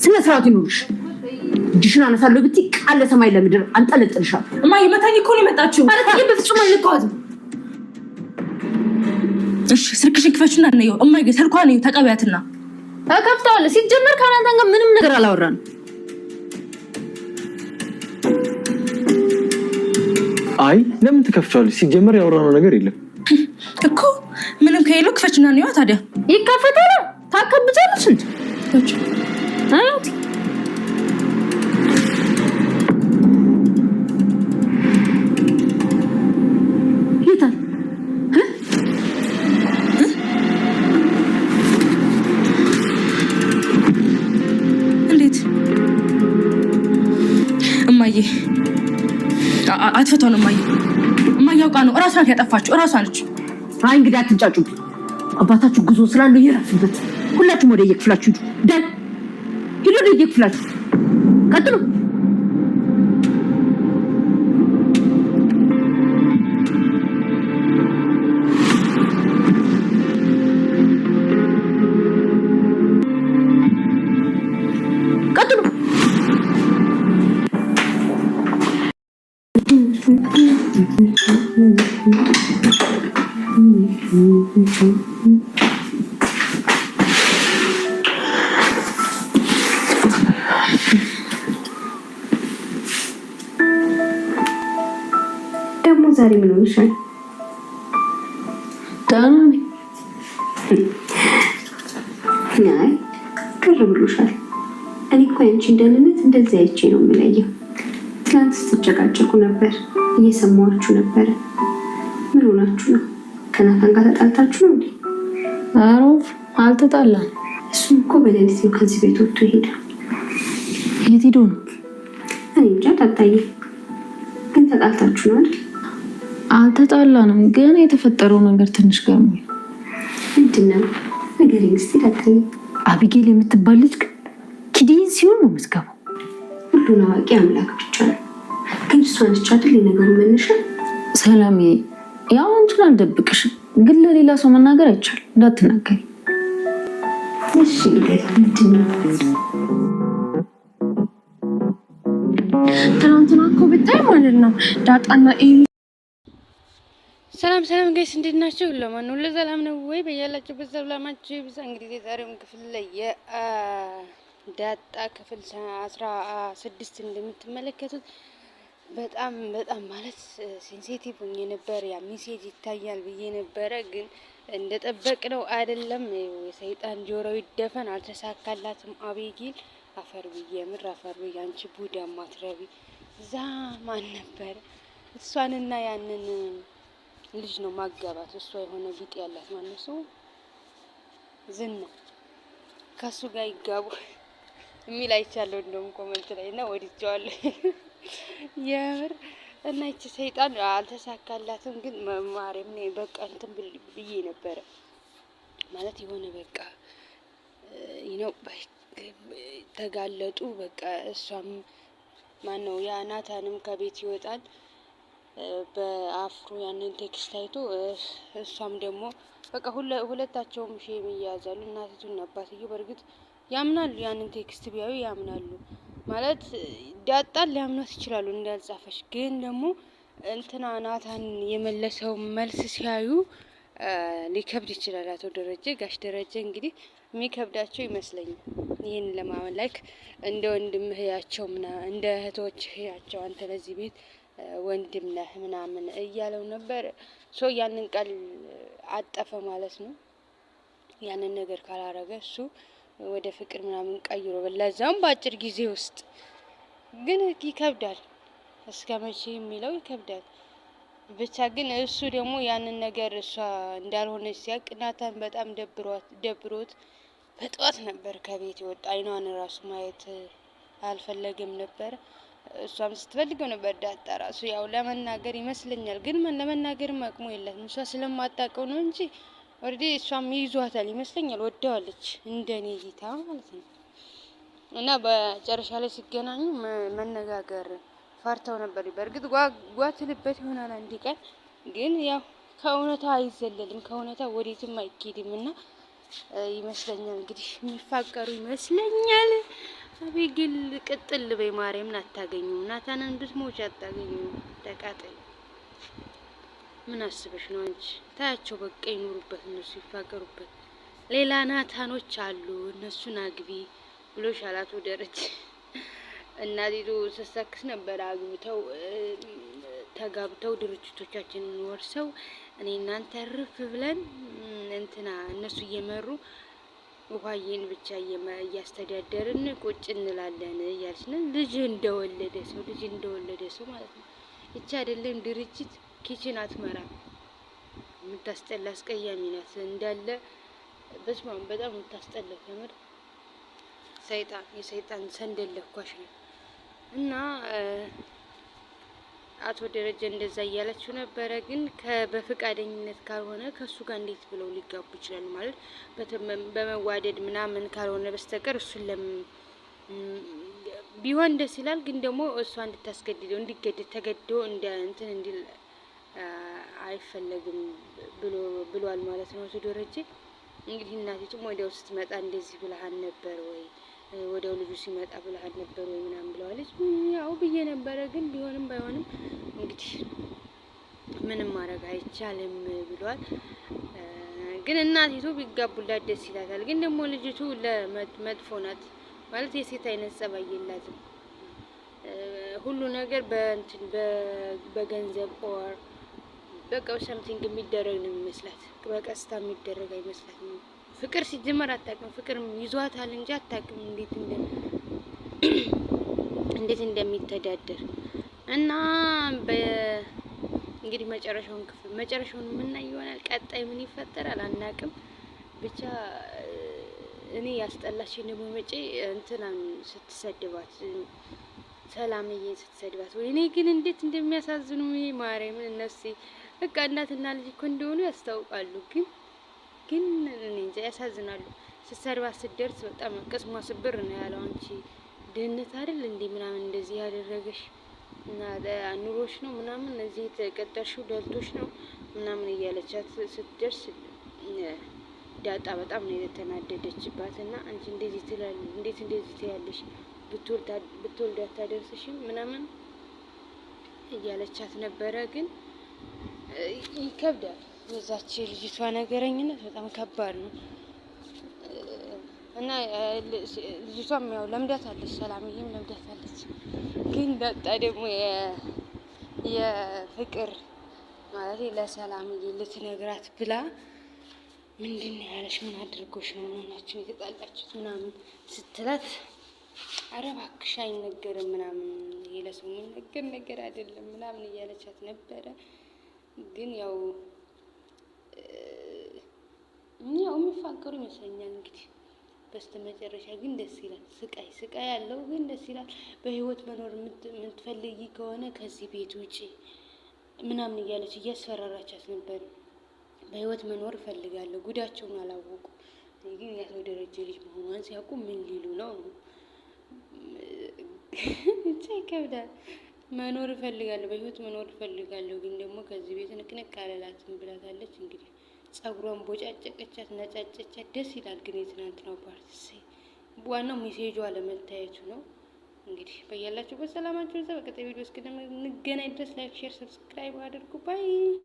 ስነ ስርዓት ይኑርሽ። እጅሽን አነሳለሁ ብትይ ቃል ለሰማይ ለምድር አንጠለጥልሻለሁ። እማዬ መታኝ እኮ ነው የመጣችው። ማለት ይሄ በፍጹም አልነካኋትም። እሺ ስልክሽን ክፈችና እንየው። እማዬ ስልኳን እዩ፣ ተቀበያትና እከፍተዋለሁ። ሲጀመር ከናንተን ጋር ምንም ነገር አላወራንም። አይ ለምን ትከፍቻለሽ? ሲጀመር ያወራነው ነገር የለም እኮ ምንም ከሌለው ክፈችና እንየዋ። ታዲያ ይከፈታል። ታከብጃለሽ እንጂ ይታል እንዴት እማዬ አትፈቷን። እማዬ እማዬ አውቃ ነው እራሷ ናት ያጠፋችው፣ እራሷ ነች። አይ እንግዲህ አትንጫጩብኝ። አባታችሁ ጉዞ ስላለው ይረፍበት። ሁላችሁም ወደ የክፍላችሁ ሂዱ። ዳን ሂዱ ወደ የክፍላችሁ ቀጥሉ። ቀጥሉ። ደግሞ ዛሬ ምን ሆነሻል? ደህና ነኝ። አይ ቅር ብሎሻል። እኔ እኮ ያንቺን ደህንነት እንደዚህ አይቼ ነው የምለየው። ትናንት ስትጨቃጨቁ ነበር፣ እየሰማኋችሁ ነበረ። ምን ሆናችሁ ነው? ከናታን ጋር ተጣልታችሁ ነው እንዴ? ኧረ አልተጣላም። እሱም እኮ በሌሊት ነው ከዚህ ቤት ወጥቶ ይሄዳል። የት ሄዶ ነው? እኔ እንጃ ታታዬ። ግን ተጣልታችሁ ነው አይደል? አልተጣላንም፣ ግን የተፈጠረው ነገር ትንሽ ገርሞኝ። ምንድን ነው ንገሪኝ እስኪ ታታዬ። አቢጌል የምትባል ልጅ ግን ኪድዬን ሲሆን ነው የምትገባው። ሁሉን አዋቂ አምላክ ብቻ ነው። ግን እሷ ነች አይደል የነገሩ መነሻ? ሰላሜ፣ ያው አንቺን አልደብቅሽም፣ ግን ለሌላ ሰው መናገር አይቻልም። እንዳትናገሪ እሺ ንገሪኝ፣ ምንድን ነው? ትናንትና እኮ ብታይ ማለት ነው ዳጣና ኤ ሰላም ሰላም guys እንዴት ናችሁ? ለማን ሁሉ ሰላም ነው ወይ? በያላችሁበት ሰላማችሁ ይብዛ። እንግዲህ የዛሬውን ክፍል ላይ የዳጣ ክፍል 16 እንደምትመለከቱት በጣም በጣም ማለት sensitive ሆኜ ነበር። ያ message ይታያል ብዬ ነበረ፣ ግን እንደጠበቅነው አይደለም። የሰይጣን ጆሮ ይደፈን፣ አልተሳካላትም። አቤጊል አፈር ብዬ ምር አፈር ብዬ አንቺ ቡዳ ማትረቢ እዛ ማን ነበር እሷንና ያንን ልጅ ነው ማጋባት። እሷ የሆነ ቢጤ ያላት ማነው ሰው ዝና ከሱ ጋር ይጋቡ የሚል አይቻለሁ። እንደውም comment ላይ እና ወድጀዋለሁ የምር እና ይቺ ሰይጣን አልተሳካላትም። ግን ማርያም ነው በቃ እንትን ብዬ ነበረ ማለት የሆነ በቃ ነው ተጋለጡ። በቃ እሷም ማን ነው ያ ናታንም ከቤት ይወጣል በአፍሮ ያንን text አይቶ እሷም ደግሞ በቃ ሁለታቸውም shame ይያዛሉ። እናቲቱና አባትየው በእርግጥ ያምናሉ፣ ያንን text ቢያዩ ያምናሉ። ማለት ዳጣን ሊያምኗት ይችላሉ እንዳልጻፈች፣ ግን ደግሞ እንትና ናታን የመለሰው መልስ ሲያዩ ሊከብድ ይችላል። አቶ ደረጀ ጋሽ ደረጀ እንግዲህ የሚከብዳቸው ይመስለኛል። ይህን ለማመን like እንደ ወንድምህ ያቸው ምና እንደ እህቶችህ ያቸው አንተ ለዚህ ቤት ወንድም ነህ ምናምን እያለው ነበር። so ያንን ቃል አጠፈ ማለት ነው። ያንን ነገር ካላረገ እሱ ወደ ፍቅር ምናምን ቀይሮ በላዛውም በአጭር ጊዜ ውስጥ ግን ይከብዳል። እስከ መቼ የሚለው ይከብዳል። ብቻ ግን እሱ ደግሞ ያንን ነገር እሷ እንዳልሆነች ሲያውቅ ናታን በጣም ደብሮት በጠዋት ነበር ከቤት የወጣ። አይኗን ራሱ ማየት አልፈለገም ነበር። እሷም ስትፈልገው ነበር። ዳጣ ራሱ ያው ለመናገር ይመስለኛል፣ ግን ለመናገርም አቅሙ የላትም። እሷ ስለማታውቀው ነው እንጂ already እሷም ይዟታል ይመስለኛል፣ ወደዋለች እንደኔ እይታ ማለት ነው። እና በመጨረሻ ላይ ሲገናኙ መነጋገር ፈርተው ነበር። በእርግጥ ጓትልበት ይሆናል አንድ ቀን፣ ግን ያው ከእውነታ አይዘለልም፣ ከእውነታ ወዴትም አይኬድም እና ይመስለኛል እንግዲህ የሚፋቀሩ ይመስለኛል። አቤግል ቅጥል በይ ማርያምን አታገኙም። ናታንን ብትሞች አታገኙም። ተቃጠል። ምን አስበሽ ነው አንቺ? ታያቸው በቃ ይኑሩበት፣ እነሱ ይፋቀሩበት። ሌላ ናታኖች አሉ፣ እነሱን አግቢ ብሎሻል አቶ ደረጀ። እናቲቱ ስትሰክስ ነበር። አግብተው ተጋብተው ድርጅቶቻችንን ወርሰው እኔ እናንተ ርፍ ብለን እንትና እነሱ እየመሩ ውሃዬን ብቻ እያስተዳደርን ቁጭ እንላለን እያለች ነው። ልጅ እንደወለደ ሰው ልጅ እንደወለደ ሰው ማለት ነው። ይቺ አይደለም ድርጅት kitchen አትመራም። የምታስጠላ አስቀያሚ ናት እንዳለ በስመ አብ በጣም የምታስጠላው ከምር ሰይጣን የሰይጣን ሰንደል ለኳሽ ነው እና አቶ ደረጀ እንደዛ እያለችው ነበረ። ግን በፈቃደኝነት ካልሆነ ከእሱ ጋር እንዴት ብለው ሊጋቡ ይችላሉ? ማለት በመዋደድ ምናምን ካልሆነ በስተቀር እሱን ቢሆን ደስ ይላል። ግን ደግሞ እሷ እንድታስገድደው እንዲገደድ ተገዶ እንደ እንትን እንዲል አይፈለግም ብሎ ብሏል ማለት ነው አቶ ደረጀ። እንግዲህ እናቲቱም ወዲያው ስትመጣ እንደዚህ ብለሃን ነበር ወይ ወዲያው ልጁ ሲመጣ ብለሃል ነበር ወይ ምናምን ብለዋለች። ያው ብዬ ነበረ፣ ግን ቢሆንም ባይሆንም እንግዲህ ምንም ማድረግ አይቻልም ብሏል። ግን እናቲቱ ቢጋቡላት ደስ ይላታል። ግን ደግሞ ልጅቱ ለመጥፎ ናት ማለት የሴት አይነት ጸባይ የላትም። ሁሉ ነገር በእንትን በገንዘብ or በቃ something የሚደረግ ነው የሚመስላት። በቀስታ የሚደረግ አይመስላትም። ፍቅር ሲጀመር አታውቅም። ፍቅር ይዟታል እንጂ አታውቅም እንዴት እንደ እንዴት እንደሚተዳደር እና እንግዲህ መጨረሻውን ክፍል መጨረሻውን የምናይ ይሆናል። ቀጣይ ምን ይፈጠራል አናውቅም። ብቻ እኔ ያስጠላችኝ ደግሞ መጪ እንትናን ስትሰድባት ሰላምዬን ስትሰድባት፣ ወይኔ ግን እንዴት እንደሚያሳዝኑ ይሄ ማርያምን እነሱ በቃ እናትና ልጅ እኮ እንደሆኑ ያስታውቃሉ ግን ግን እኔ እንጃ ያሳዝናሉ። ስትሰርባት ስትደርስ በጣም ቅስሟ ስብር ነው ያለው። አንቺ ድህነት አይደል እንዴ ምናምን እንደዚህ ያደረገሽ እና ኑሮሽ ነው ምናምን እዚህ የተቀጠርሽው ደልቶሽ ነው ምናምን እያለቻት ስትደርስ ዳጣ በጣም ነው የተናደደችባት። እና አንቺ እንደዚህ ትላለሽ፣ እንዴት እንደዚህ ትያለሽ? ብትወልድ አታደርስሽም ምናምን እያለቻት ነበረ። ግን ይከብዳል። የዛች ልጅቷ ነገረኝነት በጣም ከባድ ነው እና ልጅቷም ያው ለምዳታለች፣ ሰላምዬም ለምዳታለች። ግን ዳጣ ደግሞ የፍቅር ማለት ለሰላምዬ ልትነግራት ብላ ምንድን ነው ያለሽ? ምን አድርጎሽ ነው ምናችሁ የተጣላችሁት ምናምን ስትላት አረ እባክሽ አይነገርም ምናምን ይሄ ለሰው የሚነገር ነገር አይደለም ምናምን እያለቻት ነበረ። ግን ያው ያው የሚፋቀሩ ይመስለኛል። እንግዲህ በስተመጨረሻ ግን ደስ ይላል። ስቃይ ስቃይ ያለው ግን ደስ ይላል። በህይወት መኖር የምትፈልጊ ከሆነ ከዚህ ቤት ውጪ ምናምን እያለች እያስፈራራቻት ነበር። በህይወት መኖር እፈልጋለሁ። ጉዳቸውን አላወቁ። ግን የአቶ ደረጀ ልጅ መሆኗን ሲያውቁ ምን ሊሉ ነው? ብቻ ይከብዳል። መኖር እፈልጋለሁ፣ በህይወት መኖር እፈልጋለሁ፣ ግን ደግሞ ከዚህ ቤት ንቅንቅ አልላትም ብላታለች። እንግዲህ ጸጉሯን ቦጫጨቀቻት፣ ነጫጨቻት። ደስ ይላል ግን የትናንትናው part ዋናው message ኡ አለመታየቱ ነው። እንግዲህ በያላችሁበት ሰላማችሁ ይብዛ። በቀጣይ ቪዲዮ እስክንገናኝ ድረስ like፣ share፣ subscribe አድርጉ። bye